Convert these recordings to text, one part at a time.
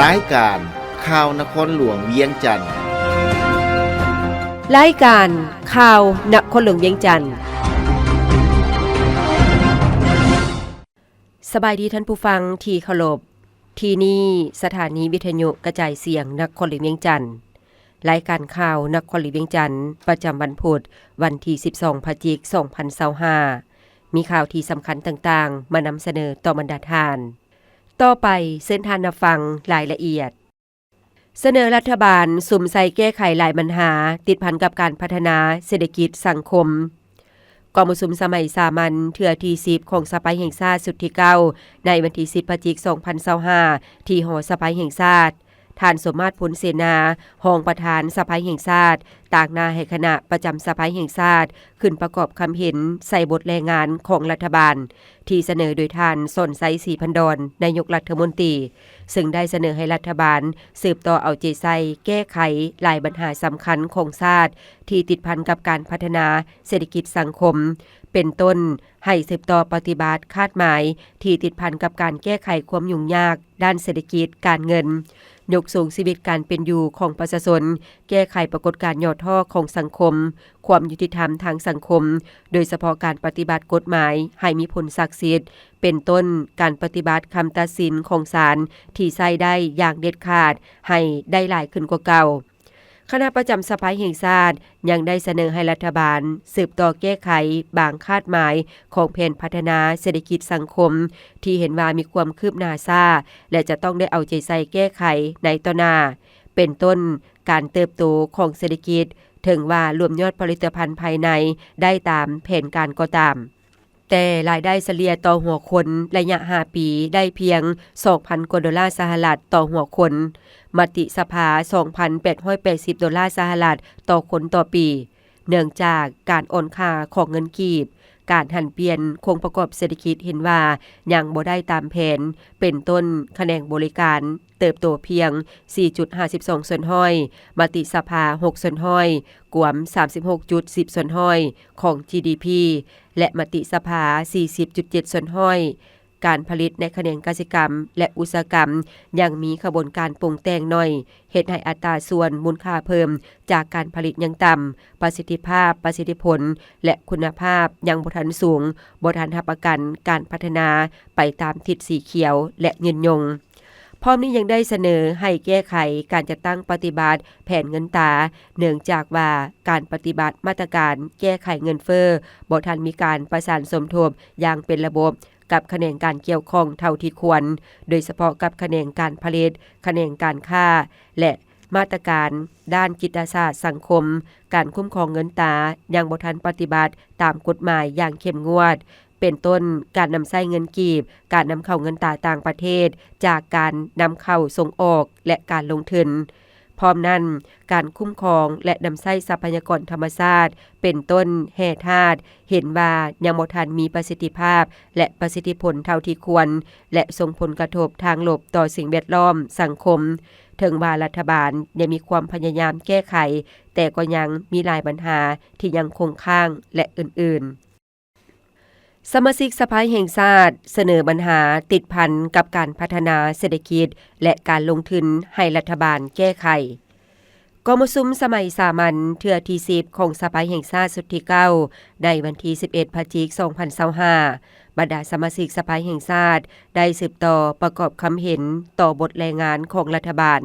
ລາຍການຂ່າວນະຄອນຫຼວງວຽງຈັນ. ລາຍການຂ່າວນະຄອນຫຼວງວຽງຈັນ. ສະບາຍດີທ່ານຜູ້ຟັງທີ່ເຄົາລົບ. ທີ່ນີ້ສະຖານີວິທະຍຸກະຈາຍສຽງນະຄອນຫຼວງວຽງຈັນ. ລາຍການຂ່າວນະຄອນຫຼວງວຽງຈັນ ປະຈຳວັນພຸດ ວັນທີສິບສອງ ພະຈິກ ສອງພັນຊາວຫ້າ ມີຂ່າວທີ່ສຳຄັນຕ່າງໆ ມານຳສະເໜີຕໍ່ບັນດາທ່ານ. ຕໍ່ໄປເຊີນທ່ານຮັບຟັງລາຍລະອຽດ. ສະເໜີລັດຖະບານສຸມໃສ່ແກ້ໄຂຫຼາຍບັນຫາ ຕິດພັນກັບການພັດທະນາເສດຖະກິດສັງຄົມ. ກອງປະຊຸມສະໄໝສາມັນເທື່ອທີສິບຂອງສະພາແຫ່ງຊາດຊຸດທີເກົ້າ ໃນວັນທີສິບ ພະຈິກ ສອງພັນຊາວຫ້າ ທີ່ຫໍສະພາແຫ່ງຊາດ. ທ່ານ ສົມມາດ ພົນເສນາ ຮອງປະທານສະພາແຫ່ງຊາດ ຕາງໜ້າໃຫ້ຄະນະປະຈຳສະພາແຫ່ງຊາດ ຂຶ້ນປະກອບຄຳເຫັນໃສ່ບົດລາຍງານຂອງລັດຖະບານ ທີ່ສະເໜີໂດຍທ່ານ ສອນໄຊ ສີພັນດອນ ນາຍົກລັດຖະມົນຕີ, ເຊິ່ງໄດ້ສະເໜີໃຫ້ລັດຖະບານສືບຕໍ່ເອົາໃຈໃສ່ແກ້ໄຂຫຼາຍບັນຫາສຳຄັນຂອງຊາດ ທີ່ຕິດພັນກັບການພັດທະນາເສດຖະກິດສັງຄົມ, ເປັນຕົ້ນ ໃຫ້ສືບຕໍ່ປະຕິບັດຄາດໝາຍທີ່ຕິດພັນກັບການແກ້ໄຂຄວາມຫຍຸ້ງຍາກດ້ານເສດຖະກິດການເງິນ, ຍົກສູງຊີວິດການເປັນຢູ່ຂອງປະຊາຊົນ, ແກ້ໄຂປາກົດການຫຍໍ້ທໍ້ຂອງສັງຄົມ, ຄວາມຍຸຕິທຳທາງສັງຄົມ, ໂດຍສະເພາະການປະຕິບັດກົດໝາຍໃຫ້ມີຜົນສັກສິດ, ເປັນຕົ້ນ ການປະຕິບັດຄຳຕັດສິນຂອງສານທີ່ໃຊ້ໄດ້ຢ່າງເດັດຂາດໃຫ້ໄດ້ຫຼາຍຂຶ້ນກວ່າເກົ່າ. ຄະນະປະຈຳສະພາແຫ່ງຊາດຍັງໄດ້ສະເໜີໃຫ້ລັດຖະບານສືບຕໍ່ແກ້ໄຂບາງຄາດໝາຍຂອງແຜນພັດທະນາເສດຖະກິດສັງຄົມ ທີ່ເຫັນວ່າມີຄວາມຄືບໜ້າຊ້າ ແລະ ຈະຕ້ອງໄດ້ເອົາໃຈໃສ່ແກ້ໄຂໃນຕໍ່ໜ້າ, ເປັນຕົ້ນ ການເຕີບໂຕຂອງເສດຖະກິດ, ເຖິງວ່າລວມຍອດຜະລິດຕະພັນພາຍໃນໄດ້ຕາມແຜນການກໍຕາມ. ແຕ່ລາຍໄດ້ສະເລ່ຍຕໍ່ຫົວຄົນໄລຍະຫ້າປີໄດ້ພຽງສອງພັນກວ່າໂດລາສະຫະລັດຕໍ່ຫົວຄົນ, ມະຕິສະພາສອງພັນແປດຮ້ອຍແປດສິບໂດລາສະຫະລັດຕໍ່ຄົນຕໍ່ປີ, ເນື່ອງຈາກການອ່ອນຄ່າຂອງເງິນກີບ, ການຫັນປ່ຽນໂຄງປະກອບເສດຖະກິດເຫັນວ່າຍັງບໍ່ໄດ້ຕາມແຜນ, ເປັນຕົ້ນ ຂະແໜງບໍລິການ ເຕີບໂຕພຽງສີ່ຈຸດຫ້າສິບສອງສ່ວນຮ້ອຍ, ມະຕິສະພາຫົກສ່ວນຮ້ອຍ, ກວມສາມສິບຫົກຈຸດສິບສ່ວນຮ້ອຍຂອງ ຈີດີພີ ແລະ ມະຕິສະພາສີ່ສິບຈຸດເຈັດສ່ວນຮ້ອຍ. ການຜະລິດໃນຂະແໜງກະສິກຳ ແລະ ອຸດສາຫະກຳຍັງມີຂະບວນການປຸງແຕ່ງໜ້ອຍ, ເຮັດໃຫ້ອັດຕາສ່ວນມູນຄ່າເພີ່ມຈາກການຜະລິດຍັງຕ່ຳ, ປະສິດທິພາບ, ປະສິດທິຜົນ ແລະ ຄຸນນະພາບຍັງບໍ່ທັນສູງ, ບໍ່ທັນຮັບປະກັນການພັດທະນາໄປຕາມທິດສີຂຽວ ແລະ ຍືນຍົງ. ພ້ອມນີ້ຍັງໄດ້ສະເໜີໃຫ້ແກ້ໄຂການຈັດຕັ້ງປະຕິບັດແຜນເງິນຕາ, ເນື່ອງຈາກວ່າການປະຕິບັດມາດຕະການແກ້ໄຂເງິນເຟີ້ບໍ່ທັນມີການປະສານສົມທົບຢ່າງເປັນລະບົບກັບຂະແໜງການກ່ຽວຂ້ອງເທົ່າທີ່ຄວນ, ໂດຍສະເພາະກັບຂະແໜງການຜະລິດ, ຂະແໜງການຄ້າ ແລະ ມາດຕະການດ້ານຈິດຕະສາດສັງຄົມ, ການຄຸ້ມຄອງເງິນຕາຍັງບໍ່ທັນປະຕິບັດຕາມກົດໝາຍຢ່າງເຂັ້ມງວດ, ເປັນຕົ້ນ ການນຳໃຊ້ເງິນກີບ, ການນຳເຂົ້າເງິນຕາຕ່າງປະເທດຈາກການນຳເຂົ້າສົ່ງອອກ ແລະ ການລົງທຶນ. ພ້ອມນັ້ນ, ການຄຸ້ມຄອງ ແລະ ນຳໃຊ້ຊັບພະຍາກອນທຳມະຊາດ ເປັນຕົ້ນ ແຮ່ທາດ ເຫັນວ່າຍັງບໍ່ທັນມີປະສິດທິພາບ ແລະ ປະສິດທິຜົນເທົ່າທີ່ຄວນ ແລະ ສົ່ງຜົນກະທົບທາງລົບຕໍ່ສິ່ງແວດລ້ອມ, ສັງຄົມ. ເຖິງວ່າລັດຖະບານໄດ້ມີຄວາມພະຍາຍາມແກ້ໄຂ, ແຕ່ກໍຍັງມີຫຼາຍບັນຫາທີ່ຍັງຄົງຄ້າງ ແລະ ອື່ນໆ. ສະມາຊິກສະພາແຫ່ງຊາດສະເໜີບັນຫາຕິດພັນກັບການພັດທະນາເສດຖະກິດ ແລະ ການລົງທຶນໃຫ້ລັດຖະບານແກ້ໄຂ. ກອງປະຊຸມສະໄໝສາມັນເທື່ອທີສິບຂອງສະພາແຫ່ງຊາດຊຸດທີເກົ້າ ໃນວັນທີສິບເອັດ ພະຈິກ ສອງພັນຊາວຫ້າ ບັນດາສະມາຊິກສະພາແຫ່ງຊາດໄດ້ສືບຕໍ່ປະກອບຄຳເຫັນຕໍ່ບົດລາຍງານຂອງລັດຖະບານ,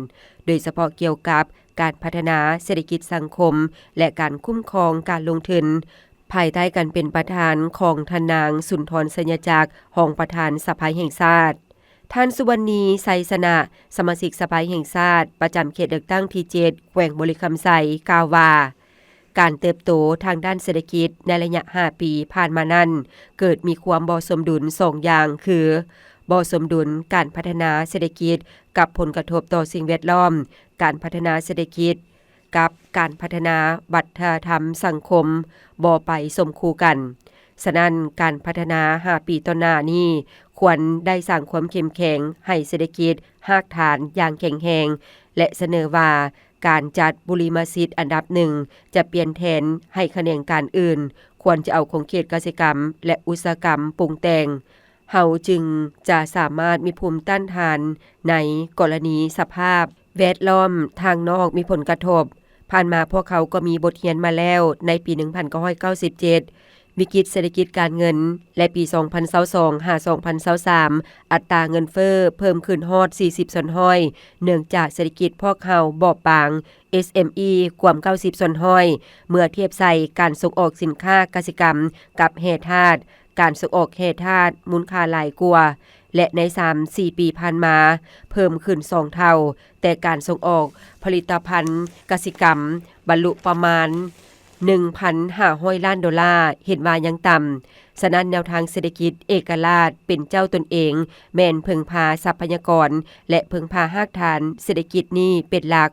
ໂດຍສະເພາະກ່ຽວກັບການພັດທະນາເສດຖະກິດສັງຄົມ ແລະ ການຄຸ້ມຄອງການລົງທຶນ, ພາຍໃຕ້ການເປັນປະທານຂອງທ່ານນາງ ສຸນທອນ ໄຊຍະຈັກ ຮອງປະທານສະພາແຫ່ງຊາດ. ທ່ານ ສຸວັນນີ ໄຊຊະນະ ສະມາຊິກສະພາແຫ່ງຊາດ ປະຈຳເຂດເລືອກຕັ້ງທີເຈັດ ແຂວງບໍລິຄຳໄຊ ກ່າວວ່າ ການເຕີບໂຕທາງດ້ານເສດຖະກິດໃນໄລຍະຫ້າປີຜ່ານມານັ້ນ ເກີດມີຄວາມບໍ່ສົມດຸນສອງຢ່າງ ຄື ບໍ່ສົມດຸນການພັດທະນາເສດຖະກິດກັບຜົນກະທົບຕໍ່ສິ່ງແວດລ້ອມ, ການພັດທະນາເສດຖະກິດ ກັບການພັດທະນາວັດທະນະທຳສັງຄົມບໍ່ໄປສົມຄູ່ກັນ. ສະນັ້ນ, ການພັດທະນາຫ້າປີຕໍ່ໜ້ານີ້ ຄວນໄດ້ສ້າງຄວາມເຂັ້ມແຂງໃຫ້ເສດຖະກິດຮາກຖານຢ່າງແຂງແຮງ ແລະ ສະເໜີວ່າ ການຈັດບຸລິມະສິດອັນດັບໜຶ່ງ ຈະປ່ຽນແທນໃຫ້ຂະແໜງການອື່ນ, ຄວນຈະເອົາຂົງເຂດກະສິກຳ ແລະ ອຸດສາຫະກຳປຸງແຕ່ງ. ເຮົາຈຶ່ງຈະສາມາດມີພູມຕ້ານທານໃນກໍລະນີສະພາບແວດລ້ອມທາງນອກມີຜົນກະທົບ. ຜ່ານມາພວກເຮົາກໍມີບົດຮຽນມາແລ້ວໃນປີໜຶ່ງພັນເກົ້າຮ້ອຍເກົ້າສິບເຈັດ ວິກິດເສດຖະກິດການເງິນ ແລະ ປີສອງພັນຊາວສອງຫາສອງພັນຊາວສາມ ອັດຕາເງິນເຟີ້ເພີ່ມຂຶ້ນຮອດສີ່ສິບສ່ວນຮ້ອຍ ເນື່ອງຈາກເສດຖະກິດພວກເຮົາບອບບາງ ເອສເອັມອີ ກວມເກົ້າສິບສ່ວນຮ້ອຍ ເມື່ອທຽບໃສ່ການສົ່ງອອກສິນຄ້າກະສິກຳກັບແຮ່ທາດ, ການສົ່ງອອກແຮ່ທາດມູນຄ່າຫຼາຍກວ່າ ແລະ ໃນສາມສີ່ປີຜ່ານມາເພີ່ມຂຶ້ນສອງເທົ່າ, ແຕ່ການສົ່ງອອກຜະລິດຕະພັນກະສິກຳບັນລຸປະມານໜຶ່ງພັນຫ້າຮ້ອຍລ້ານໂດລາ ເຫັນວ່າຍັງຕ່ຳ. ສະນັ້ນ ແນວທາງເສດຖະກິດເອກະລາດເປັນເຈົ້າຕົນເອງ ແມ່ນເພິ່ງພາຊັບພະຍາກອນ ແລະ ເພິ່ງພາຮາກຖານເສດຖະກິດນີ້ເປັນຫຼັກ.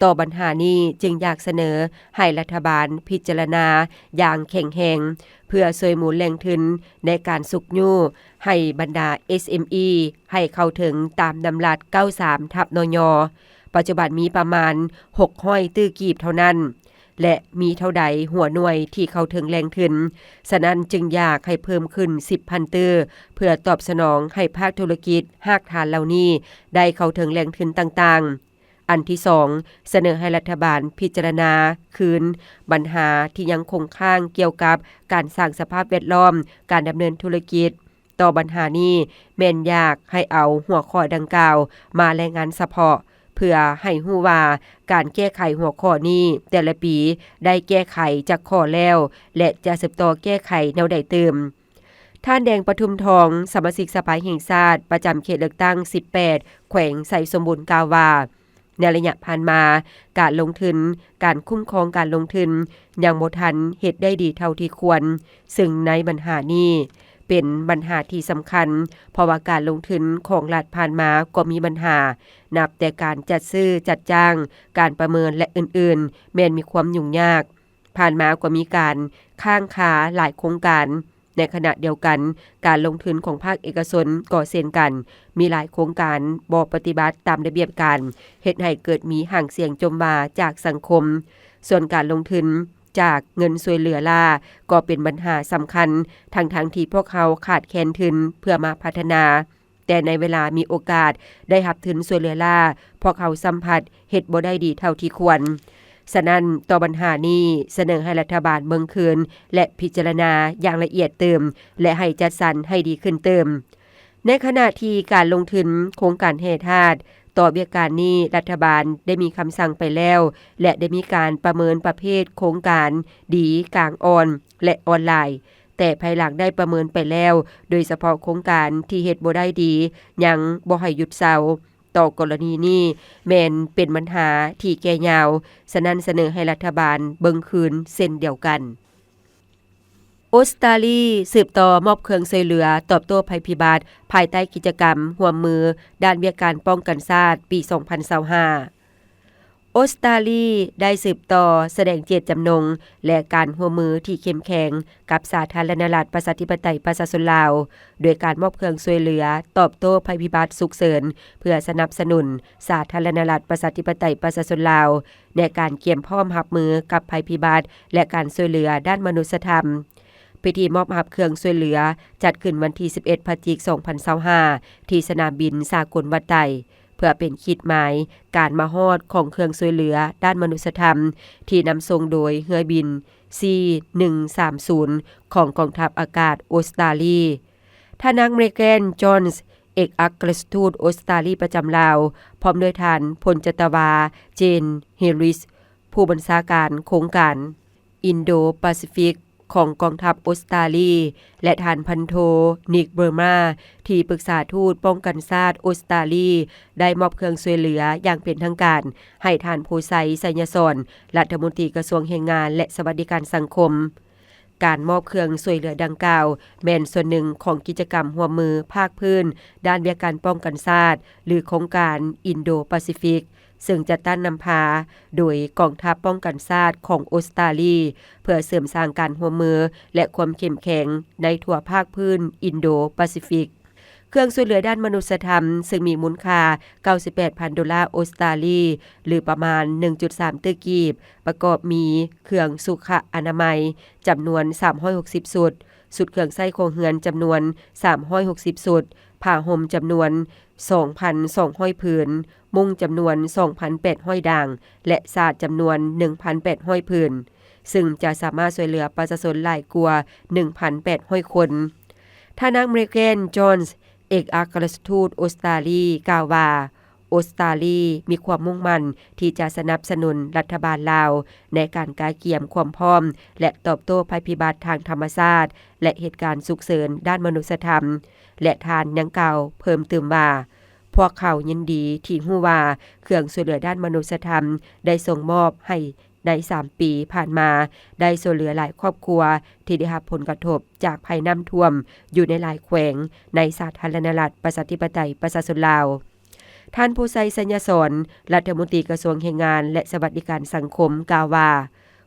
ຕໍ່ບັນຫານີ້ຈຶ່ງຢາກສະເໜີໃຫ້ລັດຖະບານພິຈາລະນາຢ່າງແຂງແຮງ ເພື່ອຊ່ວຍໝູນແຫຼ່ງທຶນໃນການຊຸກຍູ້ໃຫ້ບັນດາ ເອສເອັມອີ ໃຫ້ເຂົ້າເຖິງຕາມດຳລັດເກົ້າສາມທັບ ນຍ. ປັດຈຸບັນມີປະມານຫົກຮ້ອຍຕື້ກີບເທົ່ານັ້ນ ແລະ ມີເທົ່າໃດຫົວໜ່ວຍທີ່ເຂົ້າເຖິງແຫຼ່ງທຶນ. ສະນັ້ນຈຶ່ງຢາກໃຫ້ເພີ່ມຂຶ້ນສິບພັນຕື້ ເພື່ອຕອບສະໜອງໃຫ້ພາກທຸລະກິດຮາກຖານເຫຼົ່ານີ້ໄດ້ເຂົ້າເຖິງແຫຼ່ງທຶນຕ່າງໆ. ອັນທີສອງ ສະເໜີໃຫ້ລັດຖະບານພິຈາລະນາຄືນບັນຫາທີ່ຍັງຄົງຄ້າງກ່ຽວກັບການສ້າງສະພາບແວດລ້ອມການດຳເນີນທຸລະກິດ. ຕໍ່ບັນຫານີ້ແມ່ນຢາກໃຫ້ເອົາຫົວຂໍ້ດັ່ງກ່າວມາລາຍງານສະເພາະ ເພື່ອໃຫ້ຮູ້ວ່າການແກ້ໄຂຫົວຂໍ້ນີ້ແຕ່ລະປີໄດ້ແກ້ໄຂຈັກຂໍ້ແລ້ວ ແລະ ຈະສືບຕໍ່ແກ້ໄຂແນວໃດຕື່ມ. ທ່ານ ແດງ ປະທຸມທອງ ສະມາຊິກສະພາແຫ່ງຊາດ ປະຈຳເຂດເລືອກຕັ້ງສິບແປດ ແຂວງໄຊສົມບູນ ກ່າວວ່າ ໃນໄລຍະຜ່ານມາ ການລົງທຶນ, ການຄຸ້ມຄອງການລົງທຶນ ຍັງບໍ່ທັນເຮັດໄດ້ດີເທົ່າທີ່ຄວນ, ເຊິ່ງໃນບັນຫານີ້ເປັນບັນຫາທີ່ສຳຄັນ, ເພາະວ່າການລົງທຶນຂອງລັດຜ່ານມາກໍມີບັນຫາ, ນັບແຕ່ການຈັດຊື້, ຈັດຈ້າງ, ການປະເມີນ ແລະ ອື່ນໆ ແມ່ນມີຄວາມຫຍຸ້ງຍາກ. ຜ່ານມາກໍມີການຄ້າງຄາຫຼາຍໂຄງການ. ໃນຂະນະດຽວກັນ, ການລົງທຶນຂອງພາກເອກະຊົນກໍເຊັ່ນກັນ, ມີຫຼາຍໂຄງການບໍ່ປະຕິບັດຕາມລະບຽບການ, ເຮັດໃຫ້ເກີດມີຫາງສຽງຈົ່ມວ່າຈາກສັງຄົມ. ສ່ວນການລົງທຶນຈາກເງິນຊ່ວຍເຫຼືອລ້າກໍເປັນບັນຫາສຳຄັນ, ທັງໆທີ່ພວກເຮົາຂາດແຄນທຶນເພື່ອມາພັດທະນາ, ແຕ່ໃນເວລາມີໂອກາດໄດ້ຮັບທຶນຊ່ວຍເຫຼືອລ້າ, ພວກເຮົາຊ້ຳພັດເຮັດບໍ່ໄດ້ດີເທົ່າທີ່ຄວນ. ສະນັ້ນ, ຕໍ່ບັນຫານີ້, ສະເໜີໃຫ້ລັດຖະບານເບິ່ງຄືນ ແລະ ພິຈາລະນາຢ່າງລະອຽດຕື່ມ ແລະ ໃຫ້ຈັດສັນໃຫ້ດີຂຶ້ນຕື່ມ. ໃນຂະນະທີ່ການລົງທຶນໂຄງການແຮ່ທາດ, ຕໍ່ວຽກການນີ້ລັດຖະບານໄດ້ມີຄຳສັ່ງໄປແລ້ວ ແລະ ໄດ້ມີການປະເມີນປະເພດໂຄງການດີ, ກາງອ່ອນ ແລະ ອ່ອນຫຼາຍ, ແຕ່ພາຍຫຼັງໄດ້ປະເມີນໄປແລ້ວ, ໂດຍສະເພາະໂຄງການທີ່ເຮັດບໍ່ໄດ້ດີ ຍັງບໍ່ໃຫ້ຢຸດເຊົາ. ຕໍ່ກໍລະນີນີ້ແມ່ນເປັນບັນຫາທີ່ແກ່ຍາວ, ສະນັ້ນສະເໜີໃຫ້ລັດຖະບານເບິ່ງຄືນເຊັ່ນດຽວກັນ. ອົດສະຕາລີສືບຕໍ່ມອບເຄື່ອງຊ່ວຍເຫຼືອຕອບໂຕ້ໄພພິບັດ ພາຍໃຕ້ກິດຈະກຳຮ່ວມມືດ້ານວຽກການປ້ອງກັນຊາດປີສອງພັນຊາວຫ້າ. ອົດສະຕາລີໄດ້ສືບຕໍ່ສະແດງເຈດຈຳນົງ ແລະ ການຮ່ວມມືທີ່ເຂັ້ມແຂງກັບສາທາລະນະລັດປະຊາທິປະໄຕປະຊາຊົນລາວ, ໂດຍການມອບເຄື່ອງຊ່ວຍເຫຼືອຕອບໂຕ້ໄພພິບັດສຸກເສີນ ເພື່ອສະໜັບສະໜູນສາທາລະນະລັດປະຊາທິປະໄຕປະຊາຊົນລາວ ໃນການກຽມພ້ອມຮັບມືກັບໄພພິບັດ ແລະ ການຊ່ວຍເຫຼືອດ້ານມະນຸດສະທຳ. ພິທີມອບຮັບເຄື່ອງຊ່ວຍເຫຼືອຈັດຂຶ້ນວັນທີສິບເອັດ ພະຈິກ ສອງພັນຊາວຫ້າ ທີ່ສະໜາມບິນສາກົນວັດໄຕ, ເພື່ອເປັນຂີດໝາຍການມາຮອດຂອງເຄື່ອງຊ່ວຍເຫຼືອດ້ານມະນຸດສະທຳ ທີ່ນຳສົ່ງໂດຍເຮືອບິນ ຊີ ໜຶ່ງສາມສູນ ຂອງກອງທັບອາກາດອົດສະຕາລີ. ທ່ານນາງ ເມແກນ ຈອນສ໌ ເອກອັກຄະລັດທູດອົດສະຕາລີປະຈຳລາວ, ພ້ອມດ້ວຍທ່ານພົນຈັດຕະວາ ເຈນ ເຮລິສ ຜູ້ບັນຊາການໂຄງການອິນໂດປາຊີຟິກ ຂອງກອງທັບອົດສະຕາລີ ແລະ ທ່ານພັນໂທ ນິກ ເບີມາ ທີ່ປຶກສາທູດປ້ອງກັນຊາດອົດສະຕາລີ ໄດ້ມອບເຄື່ອງຊ່ວຍເຫຼືອຢ່າງເປັນທາງການໃຫ້ທ່ານ ໂພໄຊ ໄຊຍະສອນ ລັດຖະມົນຕີກະຊວງແຮງງານ ແລະ ສະຫວັດດີການສັງຄົມ. ການມອບເຄື່ອງຊ່ວຍເຫຼືອດັ່ງກ່າວ ແມ່ນສ່ວນໜຶ່ງຂອງກິດຈະກຳຮ່ວມມືພາກພື້ນດ້ານວຽກການປ້ອງກັນຊາດ ຫຼື ໂຄງການອິນໂດປາຊີຟິກ ເຊິ່ງຈັດຕັ້ງນຳພາໂດຍກອງທັບປ້ອງກັນຊາດຂອງອົດສະຕາລີ ເພື່ອເສີມສ້າງການຮ່ວມມື ແລະ ຄວາມເຂັ້ມແຂງໃນທົ່ວພາກພື້ນອິນໂດປາຊີຟິກ. ເຄື່ອງຊ່ວຍເຫຼືອດ້ານມະນຸດສະທຳ ເຊິ່ງມີມູນຄ່າເກົ້າສິບແປດພັນໂດລາອົດສະຕາລີ ຫຼື ປະມານໜຶ່ງຈຸດສາມຕື້ກີບ, ປະກອບມີເຄື່ອງສຸຂະອະນາໄມຈຳນວນສາມຮ້ອຍຫົກສິບຊຸດ, ຊຸດເຄື່ອງໃຊ້ຄົວເຮືອນຈຳນວນສາມຮ້ອຍຫົກສິບຊຸດ, ຜ້າຫົ່ມຈຳນວນສອງພັນສອງຮ້ອຍຜືນ, ມຸ້ງຈຳນວນສອງພັນແປດຮ້ອຍດ່າງ ແລະ ສາດຈຳນວນໜຶ່ງພັນແປດຮ້ອຍຜືນ, ຊຶ່ງຈະສາມາດຊ່ວຍເຫຼືອປະຊາຊົນຫຼາຍກວ່າໜຶ່ງພັນແປດຮ້ອຍຄົນ. ທ່ານນາງ Megan Jones ເອກອັກຄະລັດທູດອົດສະຕາລີກ່າວວ່າ, ອົດສະຕາລີມີຄວາມມຸ່ງໝັ້ນທີ່ຈະສະໜັບສະໜູນລັດຖະບານລາວໃນການກະກຽມຄວາມພ້ອມ ແລະ ຕອບໂຕ້ໄພພິບັດທາງທຳມະຊາດ ແລະ ເຫດການສຸກເສີນດ້ານມະນຸດສະທຳ, ແລະ ທ່ານຍັງກ່າວເພີ່ມຕື່ມວ່າ, ພວກເຂົາຍິນດີທີ່ຮູ້ວ່າເຄື່ອງຊ່ວຍເຫຼືອດ້ານມະນຸດສະທຳໄດ້ສົ່ງມອບໃຫ້ ໃນສາມປີຜ່ານມາ ໄດ້ຊ່ວຍເຫຼືອຫຼາຍຄອບຄົວທີ່ໄດ້ຮັບຜົນກະທົບຈາກໄພນ້ຳຖ້ວມຢູ່ໃນຫຼາຍແຂວງໃນສາທາລະນະລັດປະຊາທິປະໄຕປະຊາຊົນລາວ. ທ່ານ ພູໄຊ ໄຊຍະສອນ, ລັດຖະມົນຕີກະຊວງແຮງງານ ແລະ ສະຫວັດດີການສັງຄົມ ກ່າວວ່າ,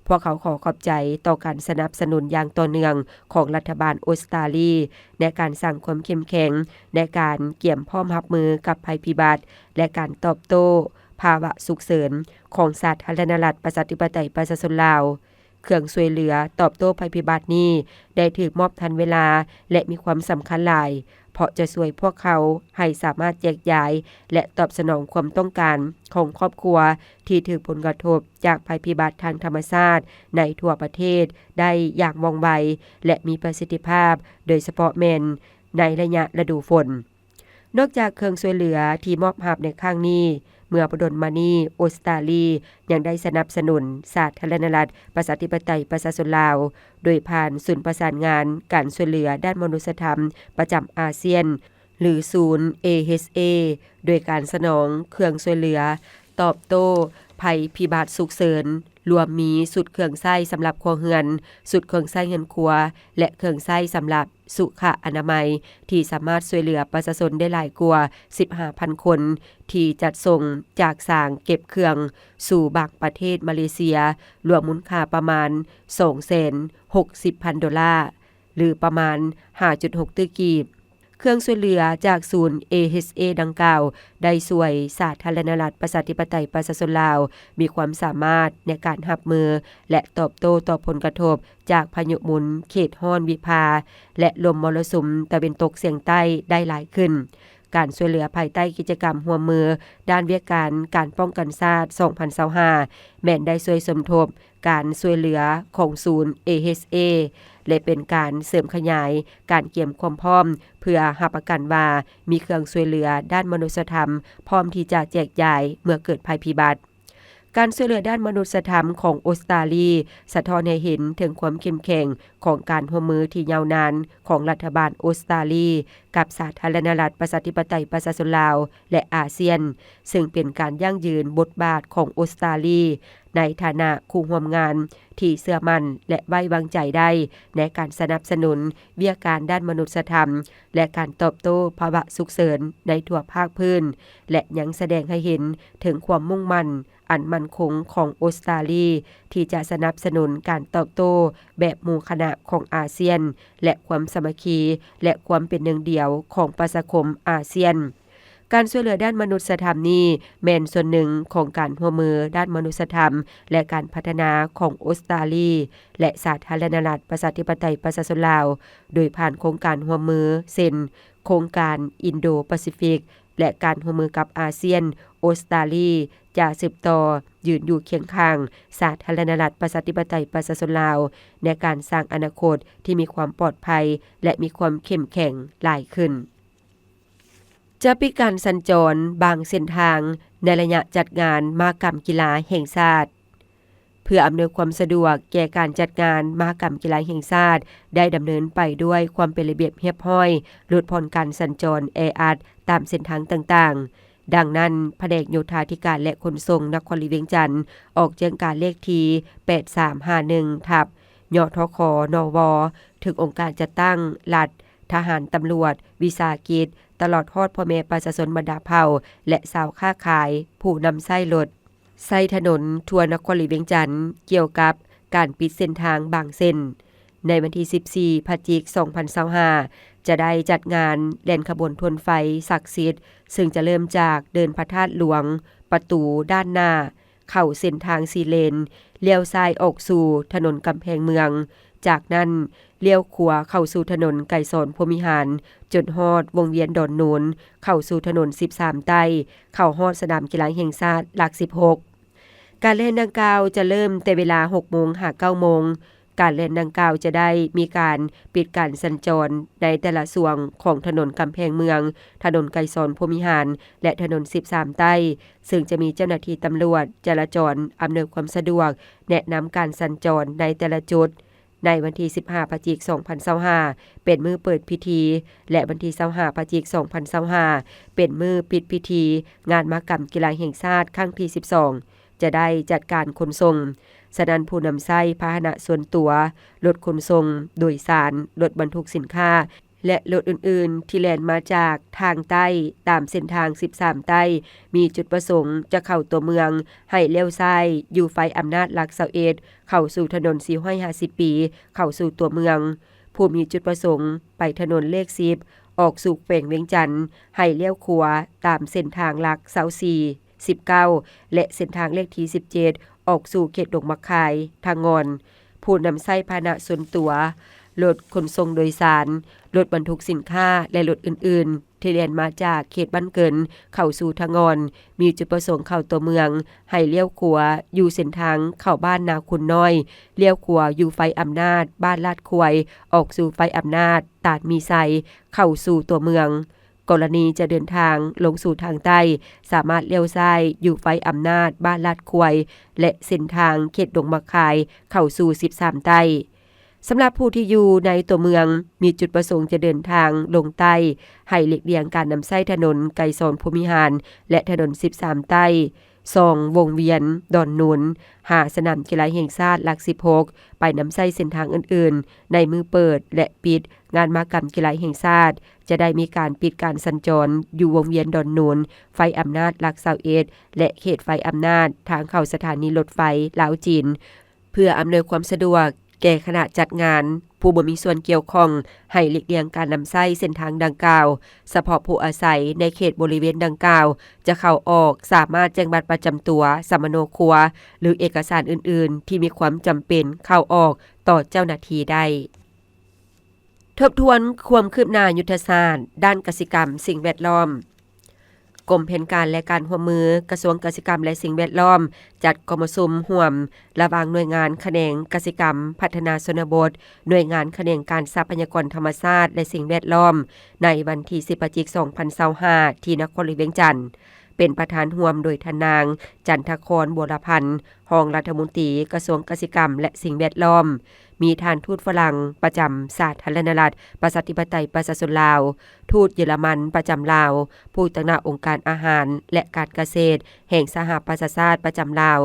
ພວກເຂົາຂໍຂອບໃຈຕໍ່ການສະໜັບສະໜູນຢ່າງຕໍ່ເນື່ອງຂອງລັດຖະບານອົດສະຕາລີ ໃນການສ້າງຄວາມເຂັ້ມແຂງໃນການກຽມພ້ອມຮັບມືກັບໄພພິບັດ ແລະ ການຕອບໂຕ້ພາວະສຸກເສີນຂອງສາທາລະນະລັດປະຊາທິປະໄຕປະຊາຊົນລາວ. ເຄື່ອງຊ່ວຍເຫຼືອຕອບໂຕ້ໄພພິບັດນີ້ໄດ້ຖືກມອບທັນເວລາ ແລະ ມີຄວາມສຳຄັນຫຼາຍ, ເພາະຈະຊ່ວຍພວກເຂົາໃຫ້ສາມາດແຈກຢາຍ ແລະ ຕອບສະໜອງຄວາມຕ້ອງການຂອງຄອບຄົວທີ່ຖືກຜົນກະທົບຈາກໄພພິບັດທາງທຳມະຊາດໃນທົ່ວປະເທດໄດ້ຢ່າງວ່ອງໄວ ແລະ ມີປະສິດທິພາບ, ໂດຍສະເພາະແມ່ນໃນໄລຍະລະດູຝົນ. ນອກຈາກເຄື່ອງຊ່ວຍເຫຼືອທີ່ມອບຮັບໃນຄັ້ງນີ້, ເມື່ອບໍ່ດົນມານີ້ ອົດສະຕາລີຍັງໄດ້ສະໜັບສະໜູນສາທາລະນະລັດປະຊາທິປະໄຕປະຊາຊົນລາວ ໂດຍຜ່ານສູນປະສານງານການຊ່ວຍເຫຼືອດ້ານມະນຸດສະທຳປະຈຳອາຊຽນ ຫຼື ສູນ ເອເອັດເອ ໂດຍການສະໜອງເຄື່ອງຊ່ວຍເຫຼືອຕອບໂຕ້ໄພພິບັດສຸກເສີນ, ລວມມີຊຸດເຄື່ອງໃຊ້ສຳລັບຄົວເຮືອນ, ຊຸດເຄື່ອງໃຊ້ເຮືອນຄົວ ແລະ ເຄື່ອງໃຊ້ສຳລັບ ສຸຂະອະນາໄມ ທີ່ສາມາດຊ່ວຍເຫຼືອປະຊາຊົນໄດ້ຫຼາຍກວ່າສິບຫ້າພັນຄົນ ທີ່ຈັດສົ່ງຈາກສາງເກັບເຄື່ອງສູ່ບາງປະເທດມາເລເຊຍ ລວມມູນຄ່າປະມານສອງແສນຫົກສິບພັນໂດລາ ຫຼື ປະມານຫ້າຈຸດຫົກຕື້ກີບ. ເຄື່ອງຊ່ວຍເຫຼືອຈາກສູນ ເອເອັດເອ ດັ່ງກ່າວ ໄດ້ຊ່ວຍສາທາລະນະລັດປະຊາທິປະໄຕປະຊາຊົນລາວ ມີຄວາມສາມາດໃນການຮັບມື ແລະ ຕອບໂຕ້ຕໍ່ຜົນກະທົບ ຈາກພາຍຸໝູນເຂດຮ້ອນວິພາ ແລະ ລົມມໍລະສຸມຕາເວັນຕົກສຽງໃຕ້ໄດ້ຫຼາຍຂຶ້ນ. ການຊ່ວຍເຫຼືອພາຍໃຕ້ກິດຈະກຳຮ່ວມມືດ້ານວຽກການການປ້ອງກັນຊາດສອງພັນຊາວຫ້າ ແມ່ນໄດ້ຊ່ວຍສົມທົບການຊ່ວຍເຫຼືອຂອງສູນ ເອເອັດເອ ແລະ ເປັນການເສີມຂະຫຍາຍການກຽມຄວາມພ້ອມ ເພື່ອຮັບປະກັນວ່າມີເຄື່ອງຊ່ວຍເຫຼືອດ້ານມະນຸດສະທຳ ພ້ອມທີ່ຈະແຈກຢາຍເມື່ອເກີດໄພພິບັດ. ການຊ່ວຍເຫຼືອດ້ານມະນຸດສະທຳຂອງອົດສະຕາລີ ສະທ້ອນໃຫ້ເຫັນເຖິງຄວາມເຂັ້ມແຂງຂອງການຮ່ວມມືທີ່ຍາວນານຂອງລັດຖະບານອົດສະຕາລີ ກັບສາທາລະນະລັດປະຊາທິປະໄຕປະຊາຊົນລາວ ແລະ ອາຊຽນ, ເຊິ່ງເປັນການຢັ້ງຢືນບົດບາດຂອງອົດສະຕາລີ ໃນຖານະຄູ່ຮ່ວມງານທີ່ເຊື່ອໝັ້ນ ແລະ ໄວ້ວາງໃຈໄດ້ ໃນການສະໜັບສະໜູນວຽກການດ້ານມະນຸດສະທຳ ແລະ ການຕອບໂຕ້ພາວະສຸກເສີນໃນທົ່ວພາກພື້ນ ແລະ ຍັງສະແດງໃຫ້ເຫັນເຖິງຄວາມມຸ່ງໝັ້ນ ອັນໝັ້ນຄົງຂອງອົດສະຕາລີ ທີ່ຈະສະໜັບສະໜູນການຕອບໂຕ້ແບບໝູ່ຄະນະຂອງອາຊຽນ ແລະ ຄວາມສາມັກຄີ ແລະ ຄວາມເປັນໜຶ່ງດຽວຂອງປະຊາຄົມອາຊຽນ. ການຊ່ວຍເຫຼືອດ້ານມະນຸດສະທຳນີ້ ແມ່ນສ່ວນໜຶ່ງຂອງການຮ່ວມມືດ້ານມະນຸດສະທຳ ແລະ ການພັດທະນາຂອງອົດສະຕາລີ ແລະ ສາທາລະນະລັດປະຊາທິປະໄຕປະຊາຊົນລາວ ໂດຍຜ່ານໂຄງການຮ່ວມມື ເຊັ່ນ ໂຄງການອິນໂດປາຊີຟິກ ແລະ ການຮ່ວມມືກັບອາຊຽນ, ອົດສະຕາລີຈະສືບຕໍ່ຢືນຢູ່ຄຽງຂ້າງສາທາລະນະລັດປະຊາທິປະໄຕປະຊາຊົນລາວ ໃນການສ້າງອະນາຄົດທີ່ມີຄວາມປອດໄພ ແລະ ມີຄວາມເຂັ້ມແຂງຫຼາຍຂຶ້ນ. ຈະປິດການສັນຈອນບາງເສັ້ນທາງໃນໄລຍະຈັດງານມະຫະກຳກິລາແຫ່ງຊາດ. ເພື່ອອຳນວຍຄວາມສະດວກແກ່ການຈັດງານມະຫະກຳກິລາແຫ່ງຊາດ ໄດ້ດຳເນີນໄປດ້ວຍຄວາມເປັນລະບຽບຮຽບຮ້ອຍ, ຫຼຸດຜ່ອນການສັນຈອນແອອັດຕາມເສັ້ນທາງຕ່າງໆ. ດັ່ງນັ້ນ, ພະແນກໂຍທາທິການ ແລະ ຂົນສົ່ງນະຄອນຫຼວງວຽງຈັນ ອອກແຈ້ງການເລກທີ ແປດສາມຫ້າໜຶ່ງ ທັບ ຍທຂ ນວ ເຖິງອົງການຈັດຕັ້ງລັດ, ທະຫານ, ຕຳຫຼວດ, ວິສາຫະກິດ, ຕະຫຼອດຮອດພໍ່ແມ່ປະຊາຊົນບັນດາເຜົ່າ ແລະ ຊາວຄ້າຂາຍ, ຜູ້ນຳໃຊ້ລົດ, ໃຊ້ຖະໜົນທົ່ວນະຄອນຫຼວງວຽງຈັນ ກ່ຽວກັບການປິດເສັ້ນທາງບາງເສັ້ນ. ໃນວັນທີສິບສີ່ ພະຈິກ ສອງພັນຊາວຫ້າ ຈະໄດ້ຈັດງານແລ່ນຂະບວນທວນໄຟສັກສິດ, ເຊິ່ງຈະເລີ່ມຈາກເດີ່ນພະທາດຫຼວງ, ປະຕູດ້ານໜ້າ, ເຂົ້າເສັ້ນທາງສີ່ເລນ, ລ້ຽວຊ້າຍອອກສູ່ຖະໜົນກຳແພງເມືອງ, ຈາກນັ້ນລ້ຽວຂວາເຂົ້າສູ່ຖະໜົນໄກສອນພົມວິຫານ ຈົນຮອດວົງວຽນດອນໂນນ, ເຂົ້າສູ່ຖະໜົນສິບສາມໃຕ້, ເຂົ້າຮອດສະໜາມກິລາແຫ່ງຊາດຫຼັກສິບຫົກ. ການແລ່ນດັ່ງກ່າວຈະເລີ່ມແຕ່ເວລາຫົກໂມງຫາເກົ້າໂມງ. ການແລ່ນດັ່ງກ່າວຈະໄດ້ມີການປິດການສັນຈອນໃນແຕ່ລະຊ່ວງຂອງຖະໜົນກຳແພງເມືອງ, ຖະໜົນໄກສອນພົມວິຫານ ແລະ ຖະໜົນສິບສາມໃຕ້, ເຊິ່ງຈະມີເຈົ້າໜ້າທີ່ຕຳຫຼວດຈະລາຈອນອຳນວຍຄວາມສະດວກ, ແນະນຳການສັນຈອນໃນແຕ່ລະຈຸດ. ໃນວັນທີສິບຫ້າ ພະຈິກ ສອງພັນຊາວຫ້າ ເປັນມື້ເປີດພິທີ ແລະ ວັນທີຊາວຫ້າ ພະຈິກ ສອງພັນຊາວຫ້າ ເປັນມື້ປິດພິທີງານມະຫະກຳກິລາແຫ່ງຊາດຄັ້ງທີສິບສອງ ຈະໄດ້ຈັດການຂົນສົ່ງ. ສະນັ້ນ, ຜູ້ນຳໃຊ້ພາຫະນະສ່ວນຕົວ, ລົດຂົນສົ່ງໂດຍສານ, ລົດບັນທຸກສິນຄ້າ ແລະ ລົດອື່ນໆ ທີ່ແລ່ນມາຈາກທາງໃຕ້ຕາມເສັ້ນທາງສິບສາມໃຕ້ ມີຈຸດປະສົງຈະເຂົ້າຕົວເມືອງ ໃຫ້ລ້ຽວຊ້າຍຢູ່ໄຟອຳນາດຫຼັກຊາວເອັດ ເຂົ້າສູ່ຖະໜົນສີ່ຮ້ອຍຫ້າສິບປີ ເຂົ້າສູ່ຕົວເມືອງ. ຜູ້ມີຈຸດປະສົງໄປຖະໜົນເລກສິບ ອອກສູ່ແຂວງວຽງຈັນ ໃຫ້ລ້ຽວຂວາຕາມເສັ້ນທາງຫຼັກຊາວສີ່ ສິບເກົ້າ ແລະ ເສັ້ນທາງເລກທີສິບເຈັດ ອອກສູ່ເຂດດົງໝາກຄາຍ, ທາງງອນ. ຜູ້ນຳໃຊ້ພາຫະນະສ່ວນຕົວ, ລົດຂົນສົ່ງໂດຍສານ, ລົດບັນທຸກສິນຄ້າ ແລະ ລົດອື່ນໆ ທີ່ແລ່ນມາຈາກເຂດບ້ານເກີນເຂົ້າສູ່ທາງງອນ ມີຈຸດປະສົງເຂົ້າຕົວເມືອງ ໃຫ້ລ້ຽວຂວາຢູ່ເສັ້ນທາງເຂົ້າບ້ານນາຄູນນ້ອຍ, ລ້ຽວຂວາຢູ່ໄຟອຳນາດບ້ານລາດຄວາຍ ອອກສູ່ໄຟອຳນາດຕາດມີໄຊ ເຂົ້າສູ່ຕົວເມືອງ. ກໍລະນີຈະເດີນທາງລົງສູ່ທາງໃຕ້ ສາມາດລ້ຽວຊ້າຍຢູ່ໄຟອຳນາດບ້ານລາດຄວາຍ ແລະ ເສັ້ນທາງເຂດດົງໝາກຄາຍເຂົ້າສູ່ສິບສາມໃຕ້. ສຳລັບຜູ້ທີ່ຢູ່ໃນຕົວເມືອງ ມີຈຸດປະສົງຈະເດີນທາງລົງໃຕ້ ໃຫ້ຫຼີກລ່ຽງການນຳໃຊ້ຖະໜົນໄກສອນພົມວິຫານ ແລະ ຖະໜົນສິບສາມໃຕ້ ຊ່ອງວົງວຽນດອນໂນນ ຫາສະໜາມກິລາແຫ່ງຊາດຫຼັກສິບຫົກ ໄປນຳໃຊ້ເສັ້ນທາງອື່ນໆ ໃນມື້ເປີດ ແລະ ປິດງານມະຫະກຳກິລາແຫ່ງຊາດ ຈະໄດ້ມີການປິດການສັນຈອນຢູ່ວົງວຽນດອນໂນນ, ໄຟອຳນາດຫຼັກຊາວເອັດ ແລະ ເຂດໄຟອຳນາດທາງເຂົ້າສະຖານີລົດໄຟລາວ-ຈີນ ເພື່ອອຳນວຍຄວາມສະດວກແກ່ຄະນະຈັດງານ, ຜູ້ບໍ່ມີສ່ວນກ່ຽວຂ້ອງ ໃຫ້ຫຼີກລ່ຽງການນຳໃຊ້ເສັ້ນທາງດັ່ງກ່າວ. ສະເພາະຜູ້ອາໄສໃນເຂດບໍລິເວນດັ່ງກ່າວຈະເຂົ້າອອກ ສາມາດແຈ້ງບັດປະຈຳຕົວ, ສຳມະໂນຄົວ ຫຼື ເອກະສານອື່ນໆ ທີ່ມີຄວາມຈຳເປັນເຂົ້າອອກຕໍ່ເຈົ້າໜ້າທີ່ໄດ້. ທົບທວນຄວາມຄືບໜ້າຍຸດທະສາດດ້ານກະສິກຳສິ່ງແວດລ້ອມ. ກົມແຜນການ ແລະ ການຮ່ວມມື ກະຊວງກະສິກຳ ແລະ ສິ່ງແວດລ້ອມ ຈັດກອງປະຊຸມຮ່ວມລະຫວ່າງໜ່ວຍງານຂະແໜງກະສິກຳພັດທະນາຊົນນະບົດ, ໜ່ວຍງານຂະແໜງການຊັບພະຍາກອນທຳມະຊາດ ແລະ ສິ່ງແວດລ້ອມ ໃນວັນທີສິບ ພະຈິກ ສອງພັນຊາວຫ້າ ທີ່ນະຄອນຫຼວງວຽງຈັນ. ເປັນປະທານຮ່ວມໂດຍທ່ານນາງ ຈັນທະຄອນ ບົວລະພັນ ຮອງລັດຖະມົນຕີກະຊວງກະສິກຳ ແລະ ສິ່ງແວດລ້ອມ, ມີທ່ານທູດຝຣັ່ງປະຈຳສາທາລະນະລັດ ປະຊາທິປະໄຕ ປະຊາຊົນລາວ, ທູດເຢຍລະມັນປະຈຳລາວ, ຜູ້ຕາງໜ້າອົງການອາຫານ ແລະ ການກະເສດແຫ່ງສະຫະປະຊາຊາດປະຈຳລາວ,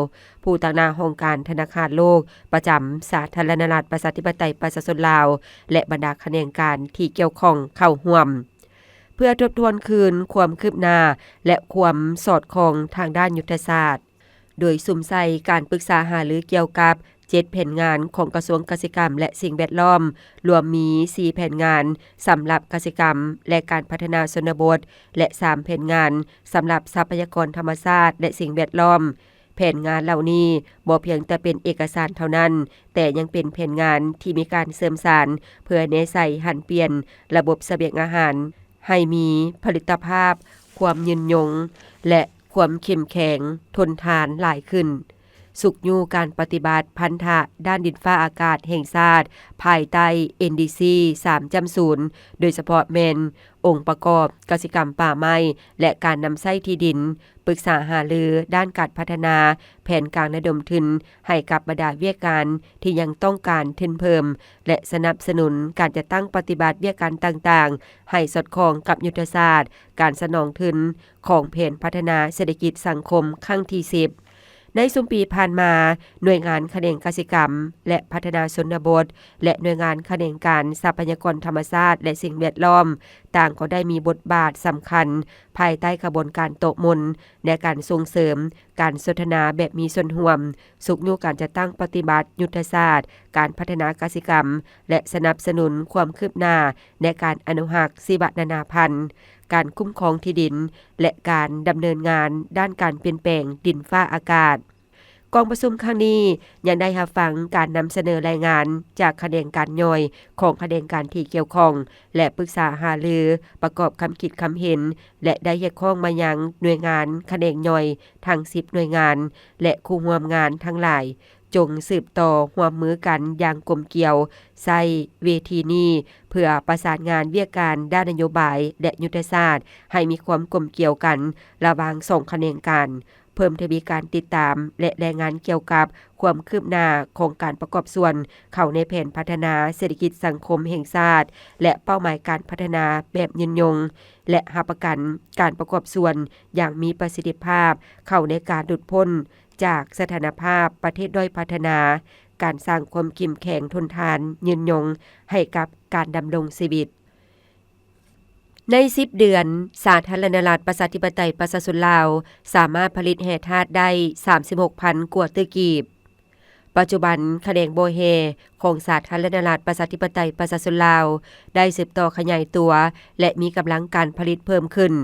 ຜູ້ຕາງໜ້າຫ້ອງການທະນາຄານໂລກປະຈຳສາທາລະນະລັດ ປະຊາທິປະໄຕ ປະຊາຊົນລາວ ແລະ ບັນດາຂະແໜງການທີ່ກ່ຽວຂ້ອງເຂົ້າຮ່ວມ. ເພື່ອທົບທວນຄືນຄວາມຄືບໜ້າ ແລະ ຄວາມສອດຄ່ອງທາງດ້ານຍຸດທະສາດ, ໂດຍສຸມໃສ່ການປຶກສາຫາລືກ່ຽວກັບເຈັດແຜນງານຂອງກະຊວງກະສິກຳ ແລະ ສິ່ງແວດລ້ອມ, ລວມມີສີ່ແຜນງານສຳລັບກະສິກຳ ແລະ ການພັດທະນາຊົນນະບົດ ແລະ ສາມແຜນງານສຳລັບຊັບພະຍາກອນທຳມະຊາດ ແລະ ສິ່ງແວດລ້ອມ. ແຜນງານເຫຼົ່ານີ້ບໍ່ພຽງແຕ່ເປັນເອກະສານເທົ່ານັ້ນ, ແຕ່ຍັງເປັນແຜນງານທີ່ມີການເຊື່ອມສານ ເພື່ອແນໃສ່ຫັນປ່ຽນລະບົບສະບຽງອາຫານ ໃຫ້ມີຜະລິດຕະພາບ, ຄວາມຍືນຍົງ ແລະ ຄວາມເຂັ້ມແຂງ, ທົນທານຫຼາຍຂຶ້ນ, ຊຸກຍູ້ການປະຕິບັດພັນທະດ້ານດິນຟ້າອາກາດແຫ່ງຊາດ ພາຍໃຕ້ ເອັນດີຊີ ສາມຈຸດສູນ ໂດຍສະເພາະແມ່ນອົງປະກອບກະສິກຳປ່າໄມ້ ແລະ ການນຳໃຊ້ທີ່ດິນ, ປຶກສາຫາລືດ້ານການພັດທະນາ, ແຜນການລະດົມທຶນໃຫ້ກັບບັນດາວຽກງານທີ່ຍັງຕ້ອງການທຶນເພີ່ມ ແລະ ສະໜັບສະໜູນການຈັດຕັ້ງປະຕິບັດວຽກງານຕ່າງໆ ໃຫ້ສອດຄ່ອງກັບຍຸດທະສາດການສະໜອງທຶນຂອງແຜນພັດທະນາເສດຖະກິດສັງຄົມຄັ້ງທີສິບ. ໃນຊຸມປີຜ່ານມາ, ໜ່ວຍງານຂະແໜງກະສິກຳ ແລະ ພັດທະນາຊົນນະບົດ ແລະ ໜ່ວຍງານຂະແໜງການຊັບພະຍາກອນທຳມະຊາດ ແລະ ສິ່ງແວດລ້ອມ ຕ່າງກໍໄດ້ມີບົດບາດສຳຄັນ ພາຍໃຕ້ຂະບວນການໂຕະມົນ ໃນການສົ່ງເສີມການສົນທະນາແບບມີສ່ວນຮ່ວມ, ຊຸກຍູ້ການຈັດຕັ້ງປະຕິບັດຍຸດທະສາດການພັດທະນາກະສິກຳ ແລະ ສະໜັບສະໜູນຄວາມຄືບໜ້າໃນການອະນຸຮັກຊີວະນານາພັນ, ການຄຸ້ມຄອງທີ່ດິນ ແລະ ການດຳເນີນງານດ້ານການປ່ຽນແປງດິນຟ້າອາກາດ. ກ ກອງປະຊຸມຄັ້ງນີ້ຍັງໄດ້ຮັບຟັງການນຳສະເໜີລາຍງານຈາກຂະແໜງການຍ່ອຍຂອງຂະແໜງການທີ່ກ່ຽວຂ້ອງ ແລະ ປຶກສາຫາລືປະກອບຄຳຄິດຄຳເຫັນ ແລະ ໄດ້ຮຽກຮ້ອງມາຍັງໜ່ວຍງານຂະແໜງຍ່ອຍທັງສິບໜ່ວຍງານ ແລະ ຄູ່ຮ່ວມງານທັງຫຼາຍ ຈົ່ງສືບຕໍ່ຮ່ວມມືກັນຢ່າງກົມກຽວ ໃຊ້ເວທີນີ້ເພື່ອປະສານງານວຽກການດ້ານນະໂຍບາຍ ແລະ ຍຸດທະສາດໃຫ້ມີຄວາມກົມກຽວກັນລະຫວ່າງສອງຂະແໜງການ, ເພີ່ມທະວີການຕິດຕາມ ແລະ ລາຍງານກ່ຽວກັບຄວາມຄືບໜ້າຂອງການປະກອບສ່ວນເຂົ້າໃນແຜນພັດທະນາເສດຖະກິດສັງຄົມແຫ່ງຊາດ ແລະ ເປົ້າໝາຍການພັດທະນາແບບຍືນຍົງ ແລະ ຮັບປະກັນການປະກອບສ່ວນຢ່າງມີປະສິດທິພາບເຂົ້າໃນການຫຼຸດພົ້ນຈາກສະຖານະພາບປະເທດດ້ອຍພັດທະນາ, ການສ້າງຄວາມເຂັ້ມແຂງທົນທານຍືນຍົງໃຫ້ກັບການດຳລົງຊີວິດ. ໃນສິບເດືອນ, ສາທາລະນະລັດປະຊາທິປະໄຕປະຊາຊົນລາວສາມາດຜະລິດແຮ່ທາດໄດ້ສາມສິບຫົກພັນກວ່າຕື້ກີບ. ປັດຈຸບັນ, ຂະແໜງບໍ່ແຮ່ຂອງສາທາລະນະລັດປະຊາທິປະໄຕປະຊາຊົນລາວໄດ້ສືບຕໍ່ຂະຫຍາຍຕົວ ແລະ ມີກຳລັງການຜະລິດເພີ່ມຂຶ້ນ,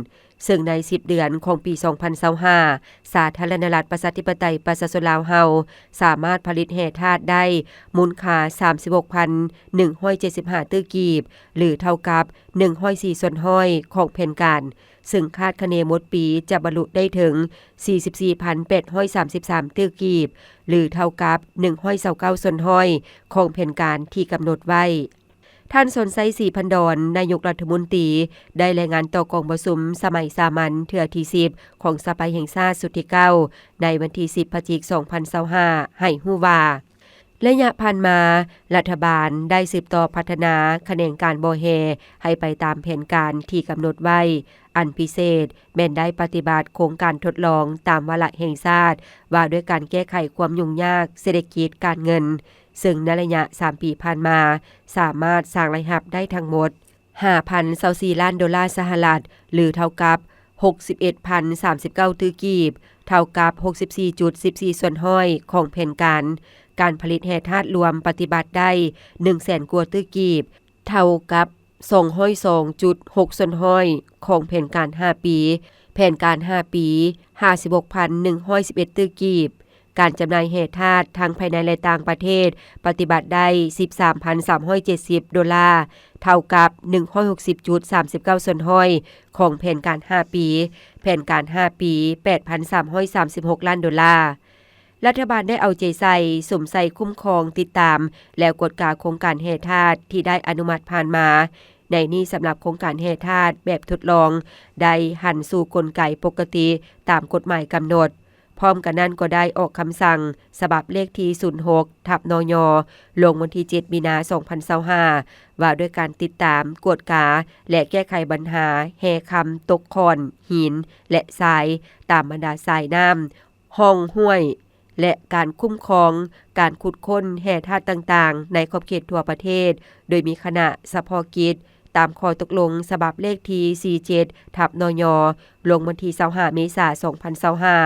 ເຊິ່ງໃນສິບເດືອນຂອງປີສອງພັນຊາວຫ້າ ສາທາລະນະລັດປະຊາທິປະໄຕປະຊາຊົນລາວເຮົາສາມາດຜະລິດແຮ່ທາດໄດ້ມູນຄ່າສາມສິບຫົກພັນໜຶ່ງຮ້ອຍເຈັດສິບຫ້າຕື້ກີບ ຫຼື ເທົ່າກັບໜຶ່ງຮ້ອຍສີ່ສ່ວນຮ້ອຍຂອງແຜນການ, ເຊິ່ງຄາດຄະເນໝົດປີຈະບັນລຸໄດ້ເຖິງສີ່ສິບສີ່ພັນແປດຮ້ອຍສາມສິບສາມຕື້ກີບ ຫຼື ເທົ່າກັບໜຶ່ງຮ້ອຍຊາວເກົ້າສ່ວນຮ້ອຍຂອງແຜນການທີ່ກຳນົດໄວ້. ທ່ານ ສອນໄຊ ສີພັນດອນ ນາຍົກລັດຖະມົນຕີ ໄດ້ລາຍງານຕໍ່ກອງປະຊຸມສະໄໝສາມັນເທື່ອທີສິບ ຂອງສະພາແຫ່ງຊາດຊຸດທີເກົ້າ ໃນວັນທີສິບ ພະຈິກ ສອງພັນຊາວຫ້າ ໃຫ້ຮູ້ວ່າ, ໄລຍະຜ່ານມາ, ລັດຖະບານໄດ້ສືບຕໍ່ພັດທະນາຂະແໜງການບໍ່ແຮ່ໃຫ້ໄປຕາມແຜນການທີ່ກຳນົດໄວ້, ອັນພິເສດແມ່ນໄດ້ປະຕິບັດໂຄງການທົດລອງຕາມວາລະແຫ່ງຊາດວ່າດ້ວຍການແກ້ໄຂຄວາມຫຍຸ້ງຍາກເສດຖະກິດການເງິນ, ເຊິ່ງໃນໄລຍະສາມປີຜ່ານມາ ສາມາດສ້າງລາຍຮັບໄດ້ທັງໝົດ ຫ້າພັນຊາວສີ່ລ້ານໂດລາສະຫະລັດ ຫຼື ເທົ່າກັບຫົກສິບເອັດພັນສາມສິບເກົ້າຕື້ກີບ, ເທົ່າກັບຫົກສິບສີ່ຈຸດສິບສີ່ສ່ວນຮ້ອຍຂອງແຜນການ. ການຜະລິດແຮ່ທາດລວມປະຕິບັດໄດ້ໜຶ່ງແສນກວ່າຕື້ກີບ, ເທົ່າກັບສອງຮ້ອຍສອງຈຸດຫົກສ່ວນຮ້ອຍຂອງແຜນການຫ້າປີ, ແຜນການຫ້າປີ ຫ້າສິບຫົກພັນໜຶ່ງຮ້ອຍສິບເອັດຕື້ກີບ. ການຈຳໜ່າຍແຮ່ທາດທັງພາຍໃນ ແລະ ຕ່າງປະເທດ ປະຕິບັດໄດ້ສິບສາມພັນສາມຮ້ອຍເຈັດສິບໂດລາ, ເທົ່າກັບໜຶ່ງຮ້ອຍຫົກສິບຈຸດສາມສິບເກົ້າສ່ວນຮ້ອຍຂອງແຜນການຫ້າປີ, ແຜນການຫ້າປີ ແປດພັນສາມຮ້ອຍສາມສິບຫົກລ້ານໂດລາ. ລັດຖະບານໄດ້ເອົາໃຈໃສ່ສຸມໃສ່ຄຸ້ມຄອງ, ຕິດຕາມ ແລະ ກວດກາໂຄງການແຮ່ທາດທີ່ໄດ້ອະນຸມັດຜ່ານມາ. ໃນນີ້, ສຳລັບໂຄງການແຮ່ທາດແບບທົດລອງ ໄດ້ຫັນສູ່ກົນໄກປົກກະຕິຕາມກົດໝາຍກຳນົດ. ພ້ອມກັນນັ້ນກໍໄດ້ອອກຄຳສັ່ງສະບັບເລກທີສູນຫົກ ທັບ ນຍ ລົງວັນທີເຈັດ ມີນາ ສອງພັນຊາວຫ້າ ວ່າດ້ວຍການຕິດຕາມ, ກວດກາ ແລະ ແກ້ໄຂບັນຫາແຮ່ຄຳຕົກຄ້ອນຫີນ ແລະ ຊາຍຕາມບັນດາສາຍນ້ຳ, ຮ່ອງຫ້ວຍ ແລະ ການຄຸ້ມຄອງການຂຸດຄົ້ນແຮ່ທາດຕ່າງໆ ໃນຂອບເຂດທົ່ວປະເທດ, ໂດຍມີຄະນະສະເພາະກິດ ຕາມຂໍ້ຕົກລົງສະບັບເລກທີສີ່ເຈັດ ທັບ ນຍ ລົງວັນທີຊາວຫ້າ ເມສາ ສອງພັນຊາວຫ້າ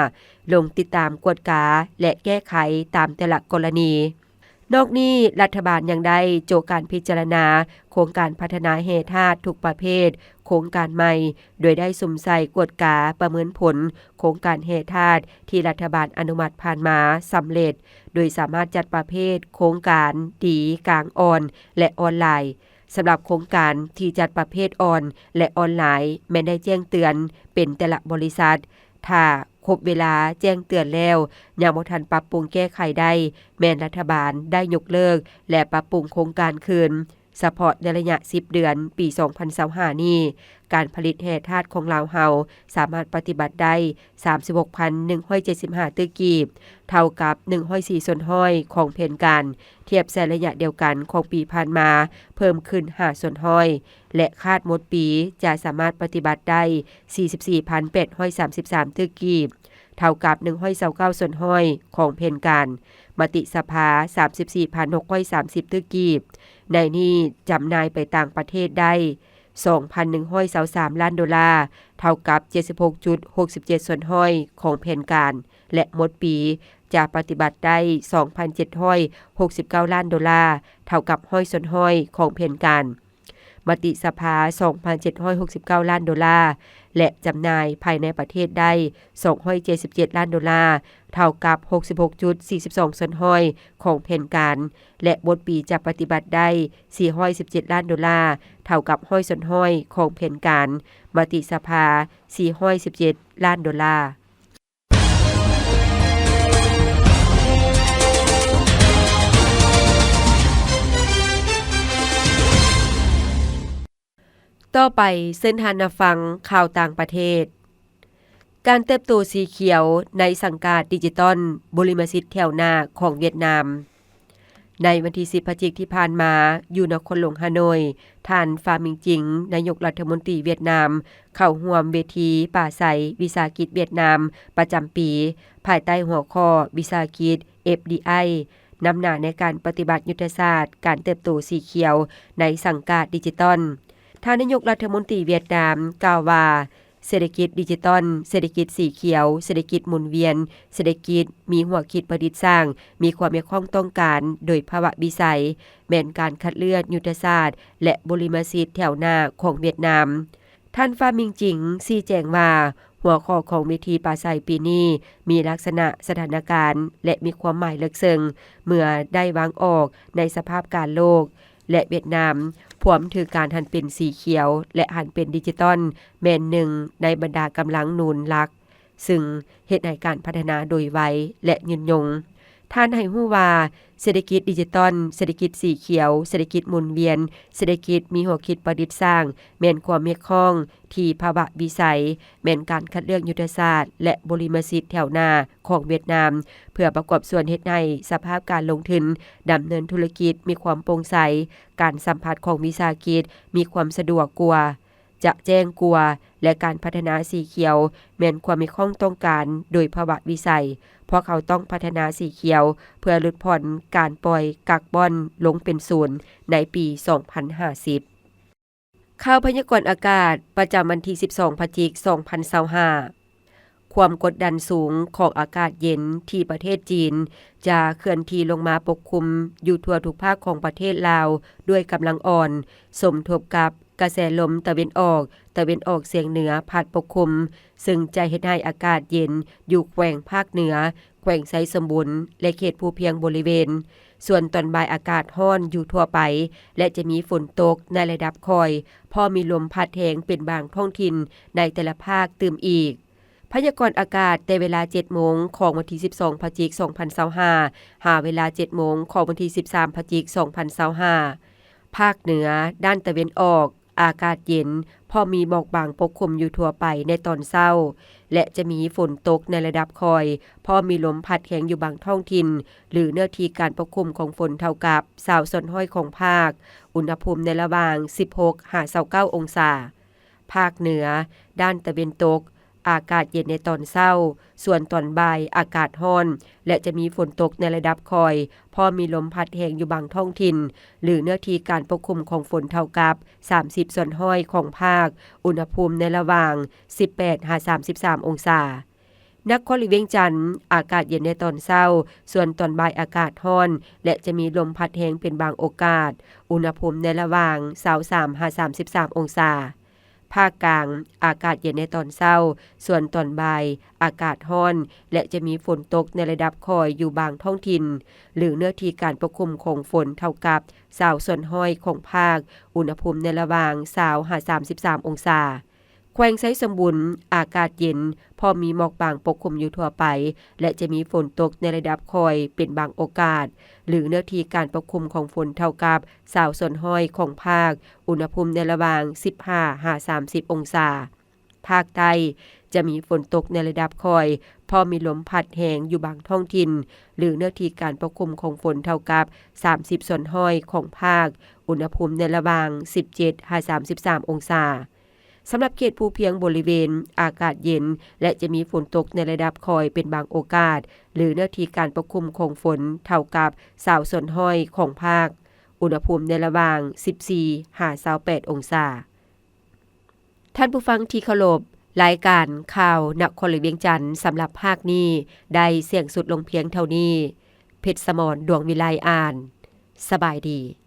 ລົງຕິດຕາມ, ກວດກາ ແລະ ແກ້ໄຂຕາມແຕ່ລະກໍລະນີ. ນອກນີ້, ລັດຖະບານຍັງໄດ້ໂຈະການພິຈາລະນາໂຄງການພັດທະນາແຮ່ທາດທຸກປະເພດໂຄງການໃໝ່, ໂດຍໄດ້ສຸມໃສ່ກວດກາປະເມີນຜົນໂຄງການແຮ່ທາດທີ່ລັດຖະບານອະນຸມັດຜ່ານມາສຳເລັດ, ໂດຍສາມາດຈັດປະເພດໂຄງການດີ, ກາງ, ອ່ອນ ແລະ ອ່ອນຫຼາຍ. ສຳລັບໂຄງການທີ່ຈັດປະເພດອ່ອນ ແລະ ອ່ອນຫຼາຍ ແມ່ນໄດ້ແຈ້ງເຕືອນເປັນແຕ່ລະບໍລິສັດ. ຖ້າຄົບເວລາແຈ້ງເຕືອນແລ້ວ ຍັງບໍ່ທັນປັບປຸງແກ້ໄຂໄດ້, ແມ່ນລັດຖະບານໄດ້ຍົກເລີກ ແລະ ປັບປຸງໂຄງການຄືນ. ສະເພາະໃນໄລຍະສິບເດືອນ ປີສອງພັນຊາວຫ້ານີ້, ການຜະລິດແຮ່ທາດຂອງລາວເຮົາສາມາດປະຕິບັດໄດ້ ສາມສິບຫົກພັນໜຶ່ງຮ້ອຍເຈັດສິບຫ້າຕື້ກີບ, ເທົ່າກັບໜຶ່ງຮ້ອຍສີ່ສ່ວນຮ້ອຍຂອງແຜນການ, ທຽບໃສ່ໄລຍະດຽວກັນຂອງປີຜ່ານມາເພີ່ມຂຶ້ນຫ້າສ່ວນຮ້ອຍ ແລະ ຄາດໝົດປີຈະສາມາດປະຕິບັດໄດ້ສີ່ສິບສີ່ພັນແປດຮ້ອຍສາມສິບສາມຕື້ກີບ, ເທົ່າກັບໜຶ່ງຮ້ອຍຊາວເກົ້າສ່ວນຮ້ອຍຂອງແຜນການ, ມະຕິສະພາສາມສິບສີ່ພັນຫົກຮ້ອຍສາມສິບຕື້ກີບ. ໃນນີ້ຈຳໜ່າຍໄປຕ່າງປະເທດໄດ້ ສອງພັນໜຶ່ງຮ້ອຍຊາວສາມລ້ານໂດລາ, ເທົ່າກັບເຈັດສິບຫົກຈຸດຫົກສິບເຈັດສ່ວນຮ້ອຍຂອງແຜນການ ແລະ ໝົດປີຈະປະຕິບັດໄດ້ສອງພັນເຈັດຮ້ອຍຫົກສິບເກົ້າລ້ານໂດລາ, ເທົ່າກັບຮ້ອຍສ່ວນຮ້ອຍຂອງແຜນການ. ມະຕິສະພາ ສອງພັນເຈັດຮ້ອຍຫົກສິບເກົ້າລ້ານໂດລາ ແລະ ຈຳໜ່າຍພາຍໃນປະເທດໄດ້ ສອງຮ້ອຍເຈັດສິບເຈັດລ້ານໂດລາ, ເທົ່າກັບ ຫົກສິບຫົກຈຸດສີ່ສິບສອງສ່ວນຮ້ອຍຂອງແຜນການ ແລະ ໝົດປີຈະປະຕິບັດໄດ້ ສີ່ຮ້ອຍສິບເຈັດລ້ານໂດລາ, ເທົ່າກັບ ຮ້ອຍສ່ວນຮ້ອຍຂອງແຜນການ, ມະຕິສະພາ ສີ່ຮ້ອຍສິບເຈັດລ້ານໂດລາ. ຕໍ່ໄປເຊີນທ່ານຮັບຟັງຂ່າວຕ່າງປະເທດ. ການເຕີບໂຕສີຂຽວໃນສັງກາດດິຈິຕອນ, ບຸລິມະສິດແຖວໜ້າຂອງຫວຽດນາມ. ໃນວັນທີສິບພະຈິກທີ່ຜ່ານມາ, ຢູ່ນະຄອນຫຼວງຮ່າໂນ້ຍ, ທ່ານ ຟາມິງຈິງ ນາຍົກລັດຖະມົນຕີຫວຽດນາມ ເຂົ້າຮ່ວມເວທີປາໄສວິສາຫະກິດຫວຽດນາມປະຈຳປີ ພາຍໃຕ້ຫົວຂໍ້ວິສາຫະກິດ ເອັຟດີໄອ ນຳໜ້າໃນການປະຕິບັດຍຸດທະສາດການເຕີບໂຕສີຂຽວໃນສັງກາດດິຈິຕອນ. ທ່ານນາຍົກລັດຖະມົນຕີຫວຽດນາມກ່າວວ່າ, ເສດຖະກິດດິຈິຕອນ, ເສດຖະກິດສີຂຽວ, ເສດຖະກິດໝູນວຽນ, ເສດຖະກິດມີຫົວຄິດປະດິດສ້າງ, ມີຄວາມຮຽກຮ້ອງຕ້ອງການໂດຍພາວະວິໄສ, ແມ່ນການຄັດເລືອກຍຸດທະສາດ ແລະ ບຸລິມະສິດແຖວໜ້າຂອງຫວຽດນາມ. ທ່ານ ຟາມິງຈິງ ຊີ້ແຈງວ່າ, ຫົວຂໍ້ຂອງເວທີປາໄສປີນີ້ມີລັກສະນະສະຖານະການ ແລະ ມີຄວາມໝາຍເລິກເຊິ່ງ ເມື່ອໄດ້ວາງອອກໃນສະພາບການໂລກ ແລະ ຫວຽດນາມພວມຖືກການຫັນເປັນສີຂຽວ ແລະ ຫັນເປັນດິຈິຕອນ ແມ່ນໜຶ່ງໃນບັນດາກຳລັງໜູນຫຼັກ, ຊຶ່ງເຮັດໃຫ້ການພັດທະນາໂດຍໄວ ແລະ ຍືນຍົງ. ທ່ານໃຫ້ຮູ້ວ່າ, ເສດຖະກິດດິຈິຕອນ, ເສດຖະກິດສີຂຽວ, ເສດຖະກິດໝູນວຽນ, ເສດຖະກິດມີຫົວຄິດປະດິດສ້າງ ແມ່ນຄວາມຮຽກຮ້ອງທີ່ພາວະວິໄສ, ແມ່ນການຄັດເລືອກຍຸດທະສາດ ແລະ ບຸລິມະສິດແຖວໜ້າຂອງຫວຽດນາມ ເພື່ອປະກອບສ່ວນເຮັດໃຫ້ສະພາບການລົງທຶນດຳເນີນທຸລະກິດມີຄວາມໂປ່ງໃສ, ການສຳຜັດຂອງວິສາຫະກິດມີຄວາມສະດວກກວ່າ, ຈະແຈ້ງກວ່າ ແລະ ການພັດທະນາສີຂຽວແມ່ນຄວາມຮຽກຮ້ອງຕ້ອງການໂດຍພາວະວິໄສ. ພວກເຮົາຕ້ອງພັດທະນາສີຂຽວເພື່ອຫຼຸດຜ່ອນການປ່ອຍກາກບອນລົງເປັນສູນໃນປີສອງພັນຫ້າສິບ. ຂ່າວພະຍາກອນອາກາດປະຈຳວັນທີສິບສອງ ພະຈິກ ສອງພັນຊາວຫ້າ. ຄວາມກົດດັນສູງຂອງອາກາດເຢັນທີ່ປະເທດຈີນຈະເຄື່ອນທີ່ລົງມາປົກຄຸມຢູ່ທົ່ວທຸກພາກຂອງປະເທດລາວດ້ວຍກຳລັງອ່ອນ, ສົມທົບກັບກະແສລົມຕາເວັນອອກ, ຕາເວັນອອກສຽງເໜືອພັດປົກຄຸມ, ຊຶ່ງຈະເຮັດໃຫ້ອາກາດເຢັນຢູ່ແຂວງພາກເໜືອ, ແຂວງໄຊສົມບູນ ແລະ ເຂດພູພຽງບໍລິເວນ. ສ່ວນຕອນບ່າຍອາກາດຮ້ອນຢູ່ທົ່ວໄປ ແລະ ຈະມີຝົນຕົກໃນລະດັບຄ່ອຍ, ພ້ອມມີລົມພັດແຮງເປັນບາງທ້ອງຖິ່ນໃນແຕ່ລະພາກຕື່ມອີກ. ພະຍາກອນອາກາດແຕ່ເວລາເຈັດໂມງຂອງວັນທີສິບສອງ ພະຈິກ ສອງພັນຊາວຫ້າ ຫາເວລາເຈັດໂມງຂອງວັນທີສິບສາມ ພະຈິກ ສອງພັນຊາວຫ້າ. ພາກເໜືອດ້ານຕາເວັນອອກ ອາກາດເຢັນ, ພໍມີໝອກບາງປົກຄຸມຢູ່ທົ່ວໄປໃນຕອນເຊົ້າ ແລະ ຈະມີຝົນຕົກໃນລະດັບຄ່ອຍ, ພ້ອມມີລົມພັດແຮງຢູ່ບາງທ້ອງຖິ່ນ ຫຼື ເນື້ອທີ່ການປົກຄຸມຂອງຝົນເທົ່າກັບຊາວສ່ວນຮ້ອຍຂອງພາກ, ອຸນຫະພູມໃນລະຫວ່າງສິບຫົກຫາຊາວເກົ້າອົງສາ. ພາກເໜືອ ດ້ານຕາເວັນຕົກ ອາກາດເຢັນໃນຕອນເຊົ້າ, ສ່ວນຕອນບ່າຍອາກາດຮ້ອນ ແລະ ຈະມີຝົນຕົກໃນລະດັບຄ່ອຍ, ພ້ອມມີລົມພັດແຮງຢູ່ບາງທ້ອງຖິ່ນ ຫຼື ເນື້ອທີ່ການປົກຄຸມຂອງຝົນເທົ່າກັບສາມສິບສ່ວນຮ້ອຍຂອງພາກ, ອຸນຫະພູມໃນລະຫວ່າງສິບແປດຫາສາມສິບສາມອົງສາ. ນະຄອນຫຼວງວຽງຈັນ ອາກາດເຢັນໃນຕອນເຊົ້າ, ສ່ວນຕອນບ່າຍອາກາດຮ້ອນ ແລະ ຈະມີລົມພັດແຮງເປັນບາງໂອກາດ, ອຸນຫະພູມໃນລະຫວ່າງຊາວສາມຫາສາມສິບສາມອົງສາ. ພາກກາງ ອາກາດເຢັນໃນຕອນເຊົ້າ, ສ່ວນຕອນບ່າຍອາກາດຮ້ອນ ແລະ ຈະມີຝົນຕົກໃນລະດັບຄ່ອຍຢູ່ບາງທ້ອງຖິ່ນ ຫຼື ເນື້ອທີ່ການປົກຄຸມຂອງຝົນເທົ່າກັບຊາວສ່ວນຮ້ອຍຂອງພາກ, ອຸນຫະພູມໃນລະຫວ່າງຊາວຫາສາມສິບສາມອົງສາ. ແຂວງໄຊສົມບູນ ອາກາດເຢັນ, ພໍມີໝອກບາງປົກຄຸມຢູ່ທົ່ວໄປ ແລະ ຈະມີຝົນຕົກໃນລະດັບຄ່ອຍເປັນບາງໂອກາດ ຫຼື ເນື້ອທີ່ການປົກຄຸມຂອງຝົນເທົ່າກັບຊາວສ່ວນຮ້ອຍຂອງພາກ, ອຸນຫະພູມໃນລະຫວ່າງສິບຫ້າຫາສາມສິບອົງສາ. ພາກໃຕ້ ຈະມີຝົນຕົກໃນລະດັບຄ່ອຍ, ພ້ອມມີລົມພັດແຮງຢູ່ບາງທ້ອງຖິ່ນ ຫຼື ເນື້ອທີ່ການປົກຄຸມຂອງຝົນເທົ່າກັບສາມສິບສ່ວນຮ້ອຍຂອງພາກ, ອຸນຫະພູມໃນລະຫວ່າງສິບເຈັດຫາສາມສິບສາມອົງສາ. ສຳລັບເຂດພູພຽງບໍລິເວນ ອາກາດເຢັນ ແລະ ຈະມີຝົນຕົກໃນລະດັບຄ່ອຍເປັນບາງໂອກາດ ຫຼື ເນື້ອທີ່ການປົກຄຸມຂອງຝົນເທົ່າກັບຊາວສ່ວນຮ້ອຍຂອງພາກ, ອຸນຫະພູມໃນລະຫວ່າງສິບສີ່ຫາຊາວແປດອົງສາ. ທ່ານຜູ້ຟັງທີ່ເຄົາລົບ, ລາຍການຂ່າວນະຄອນຫຼວງວຽງຈັນສຳລັບພາກນີ້ໄດ້ສິ້ນສຸດລົງພຽງເທົ່ານີ້. ເພັດສະໝອນ ດວງວິໄລ ອ່ານ. ສະບາຍດີ.